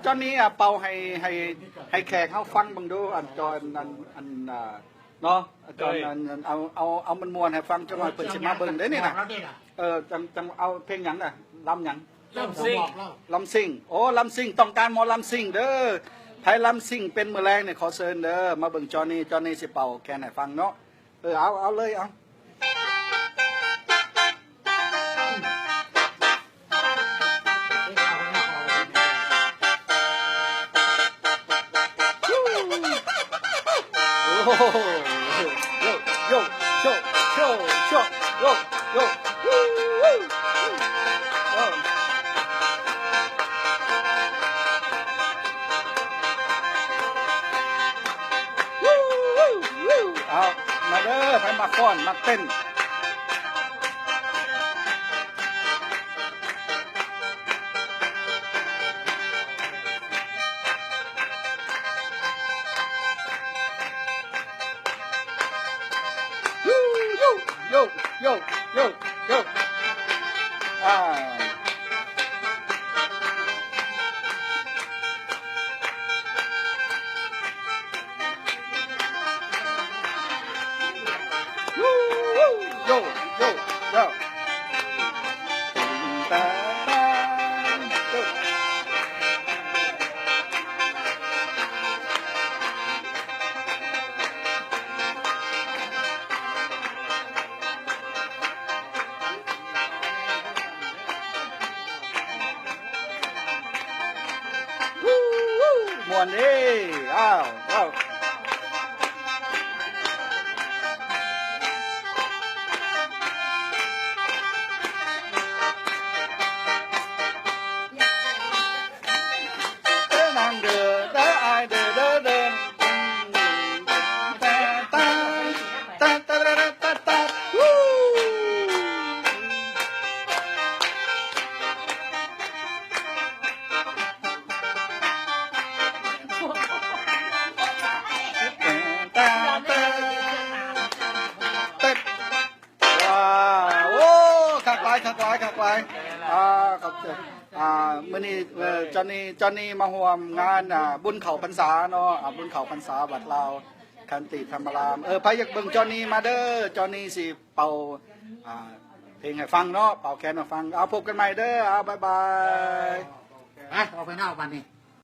ຕອນນີ້ ອາ ເປົ່າໃຫ້ ໃຫ້ ໃຫ້ແຂກເຮົາຟັງເບິ່ງດູ ອັນ ຈອນ ອັນ ອັນ ອາ ເນາະ ຈອນ ເອີຍ ອັນ ອັນ ເອົາ ເອົາ ເອົາມ່ວນໆໃຫ້ຟັງຈັກໜ່ອຍ ເພິ່ນຊິມາເບິ່ງເດ້ນີ້ນະ. ເອີ ຈັ່ງ ຈັ່ງເອົາເພງຫຍັງນະ? ລຳຫຍັງ? ລຳຊິງ. ລຳຊິງ. ໂອ້ ລຳຊິງ ຕ້ອງການໝໍລຳຊິງເດີ. ໃຜລຳຊິງເປັນມື້ແລງນີ້ ຂໍເຊີນເດີ ມາເບິ່ງຈອນນີ້ ຈອນນີ້ຊິເປົ່າແຄນໃຫ້ຟັງເນາະ. ເອີ ເອົາ ເອົາເລີຍ ເອົາ. ໂອ້ໂຫ ໂຢ ໂຢ ໂຊ ໂຊ ໂຊ ໂຢ ໂຢ ເອົາ ມາເດີ ໃຜມັກຟ້ອນ ມັກເຕັ້ນ. ໂຢ ໂຢ ໂຢ ໂຢ ໂຢ ອາ. ໂຢ ໂຢ ໂຢ ໂຢ ມ່ວນເດ້ ອ້າວ ອ້າວ. ວ້າວ ໂອ້ ຄັກຫຼາຍ ຄັກຫຼາຍ ຄັກຫຼາຍ ອ່າ ຂອບໃຈ ອ່າ ມື້ນີ້ ເອີ ຈອນນີ ຈອນນີມາຮ່ວມງານ ອ່າ ບຸນເຂົ້າພັນສາເນາະ ອ່າ ບຸນເຂົ້າພັນສາວັດລາວ ຂັນຕິທຳມາລາມ. ເອີ ໃຜຢາກເບິ່ງຈອນນີມາເດີ ຈອນນີຊິເປົ່າ ອ່າ ເພງໃຫ້ຟັງເນາະ ເປົ່າແຄນໃຫ້ຟັງ. ເອົາ ພົບກັນໃໝ່ເດີ ເອົາ ບາຍບາຍ. ໄປ ອອກໄປນອກບາດນີ້.